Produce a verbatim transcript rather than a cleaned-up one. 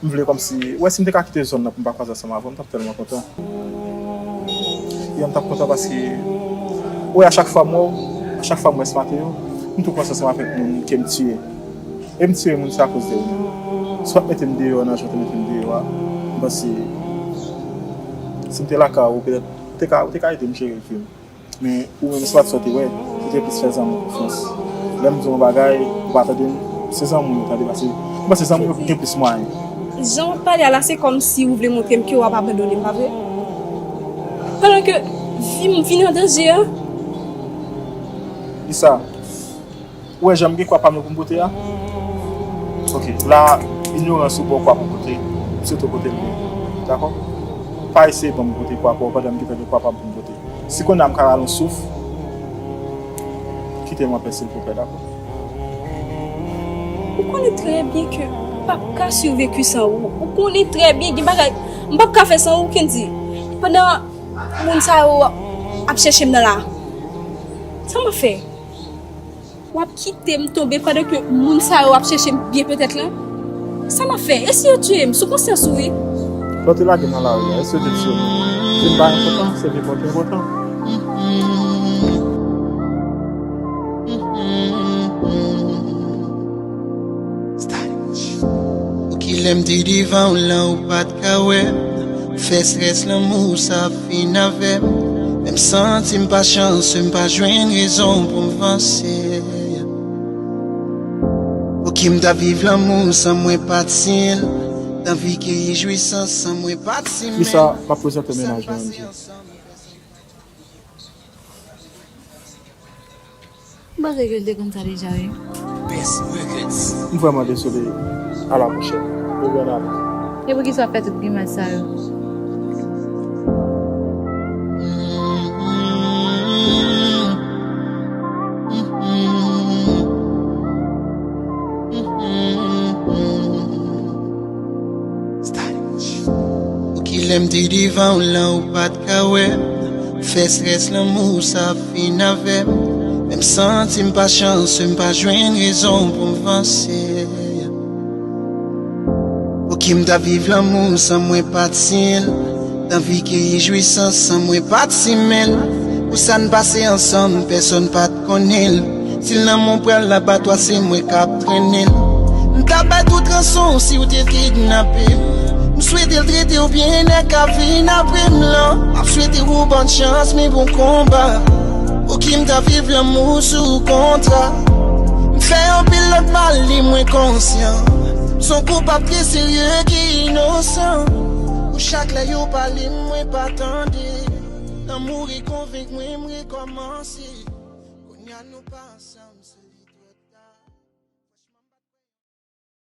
M vle kòmsi, ou wè, si m te ka kite zòn nan pou m pa kwaze ansanm avè w, m t ap tèlman kontan. E m t ap kontan paske, ou wè, a chak fwa m wè w, a chak fwa m wè Smateo, m tou panse ansanm avèk moun ke m tiye. E m tiye moun se akoz de ou menm. Si w pa t mete m deyò nan jan w te mete m deyò a, m panse, si m te lakay ou, petèt, ou te ka, ou te ka ede m jere vi m. Men ou menm, se pa t sa w te wè, ou te plis fè zanmi w konfyans. Lè m di w yon bagay, ou pa tande m, se zanmi w yo tande, paske m panse zanmi yo gen plis mwayen. Jan w ap pale a la, se kòmsi ou vle montre m ke w ap abandone m, pa vre? Pandan ke vi m vin an danje a. Lisa, ou wè jan m gen kwa pa m yo pou m pote a? Ok, la, inyorans ou ba w kwa pou pote, m swete w pote l byen. Dakò? Pa eseye ban m pote kwa pa w pandan m gentan gen kwa pa m pou m pote. Si kounye a m ka rale yon souf, kite m anpè silvouplè, dakò? Ou konnen trè byen ke m p ap ka siveku san ou. Ou konnen trè byen gen bagay m p ap ka fè san ou, Kendy. Pandan moun sa yo ap chèche m nan la. Sa m ap fè? W ap kite m tonbe pandan ke moun sa yo ap chèche m byen petèt la? Sa m ap fè? E si yo tiye m sou konsyans ou wi? Lè w te lage m nan lari a, èske yo te tiye w? Fi m pa enpòtan, se vi pa w ki enpòtan. Pou kilè m te devan w la ou pa t ka wè m? Fè strès lanmou sa fin avè m. Men m santi m pa chanse, m pa jwenn rezon pou m vanse. Pou ki m ta viv lanmou san mwen pa t siyen l? Tan vi ke rejwisans san mwen pa t simen l. Lisa, m ap prezante w mennaj mwen, M J. M panse ke l te konn sa deja, wi. Best Records. M vrèman dezole. A la pwochèn. Bebe, ann ale. E poukisa w ap fè tout grimas sa yo? Pou kilè m te devan w la ou pa t ka wè m? Fè strès lanmou sa fin avè m. Men m santi m pa chanse, m pa jwenn rezon pou m vanse. Pou ki m ta viv lanmou san mwen pa t siyen l? Tan vi ke rejwisans san mwen pa t simen l? Pou sa n pase ansanm, pèsonn pa t konnen l. Si l nan men w pral labatwa, se mwen k ap trennen l. M ta bay tout ranson si w te kidnape m. M swete l trete w byen, nèg ka vin apre m lan. M ap swete w bòn chans, men bon konba. Pou ki m ta viv lanmou sou kontra? M fè anpil lòt mal, li mwen konsyan. M s on koupab trè serye ki inosan. Pou chak lè yo pale m, mwen pa tande. Lanmou rekonvenk mwen, m rekòmanse. Kounye a nou pa ansanm, se